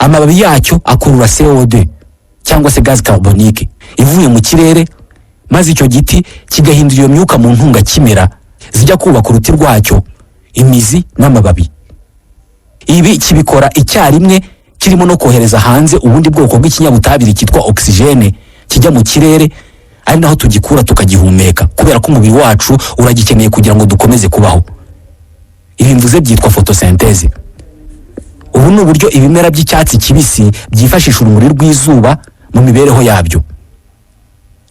Amababi yacyo akurura CO2 cyangwa se gaz carbonique ivuye mu kirere, maze icyo giti kigahindura iyo myuka mu ntungakimera zijya kubaka uruti rwacyo, imizi n'amababi. Ibi kibikora icyarimwe kirimo no kohereza hanze ubundi bwoko bw'ikinyabutabire cyitwa oxygène kijya mu kirere, ari naho tugikura tukagihumeka, kubera ko umubiri wacu uragikeneye kugira ngo dukomeze kubaho. Ibi mvuze byitwa photosynthèse. Ubu ni uburyo ibimera by'icyatsi kibisi byifashisha urumuri rw'izuba mu mibereho yabyo.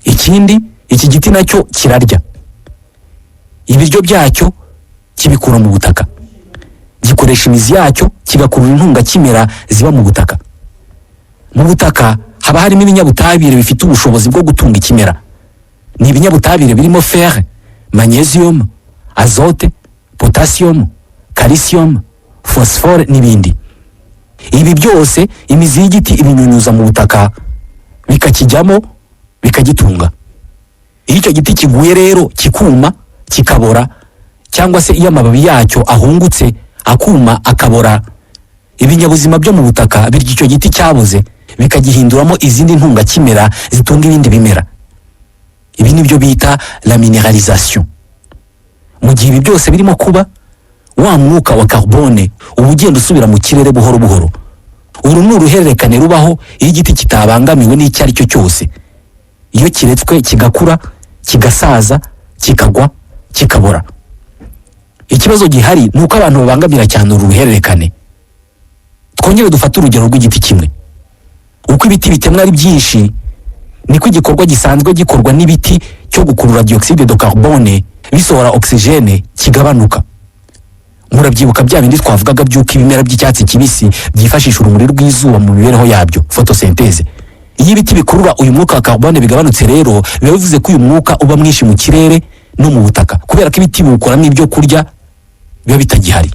Ikindi, iki giti nacyo kirarya. Ibiryo byacyo kibikura mu butaka. Gikoresha imizi yacyo kigakurura intungakimera ziba mu butaka. Mu butaka haba harimo ibinyabutabire bifite ubushobozi bwo gutunga ikimera. Ni ibinyabutabire birimo fer, magnésium, azote, potassium, calcium, phosphore n'ibindi. Ibi byose imizi y'igiti ibinyunyuza mu butaka, bikakijyamo, bikagitunga. Iyo icyo giti kiguye rero kikuma, kikabora, cyangwa se iyo amababi yacyo ahungutse akuma akabora, ibinyabuzima byo mu butaka birya icyo giti cyaboze, bikagihinduramo izindi ntungakimera zitunga ibindi bimera. Ibi nibyo bita la minéralisation. Mu gihe ibi byose birimo kuba, wa mwuka wa carbone uba ugenda usubira mu kirere buhoro buhoro. Uru ni uruhererekane rubaho iyo igiti kitabangamiwe n'icyo ari cyo cyose, iyo kiretswe kigakura, kigasaza, kikagwa, kikabora. Ikibazo gihari ni uko abantu babangamira cyane uru ruhererekane. Twongere dufate urugero rw'igiti kimwe. Uko ibiti bitemwa ari byinshi, niko igikorwa gisanzwe gikorwa n'ibiti cyo gukurura dioxyde de carbone bisohora oxygène kigabanuka. Murabyibuka bya bindi twavugaga by'uko ibimera by'icyatsi kibisi byifashisha urumuri rw'izuba mu mibereho yabyo, photosynthèse. Iyo ibiti bikurura uyu mwuka wa carbone bigabanutse rero, biba bivuze ko uyu mwuka uba mwinshi mu kirere no mu butaka, kubera ko ibiti biwukoramo ibyo kurya biba bitagihari.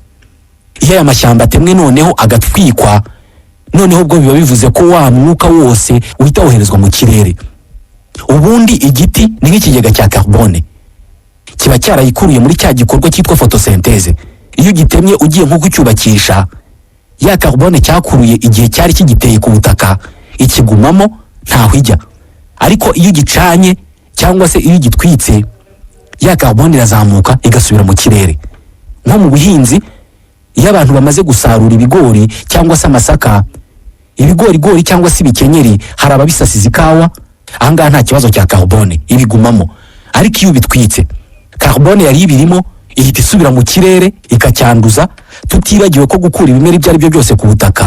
Iyo aya mashyamba atemwe noneho agatwikwa, noneho ubwo biba bivuze ko wa mwuka wose uhita woherezwa mu kirere. Ubundi igiti ni nk'ikigega cya carbone, kiba cyarayikuruye muri cya gikorwa cyitwa photosynthèse. Iyo ugitemye ugiye nko kucyubakisha, ya carbone cyakuruye igihe cyari kigiteye ku butaka ikigumamo, ntaho ijya. Ariko iyo ugicanye cyangwa se iyo ugitwitse, ya carbone irazamuka igasubira mu kirere. Nko mu buhinzi, iyo abantu bamaze gusarura ibigori cyangwa se amasaka, ibigorigori cyangwa se ibikenyeri, hari ababisasiza ikawa. Ahangaha nta kibazo cya carbone, ibigumamo. Ariko iyo ubitwitse, carbone yari ibirimo ihita isubira mu kirere ikacyanduza, tutibagiwe ko gukura ibimera ibyo ari byo byose ku butaka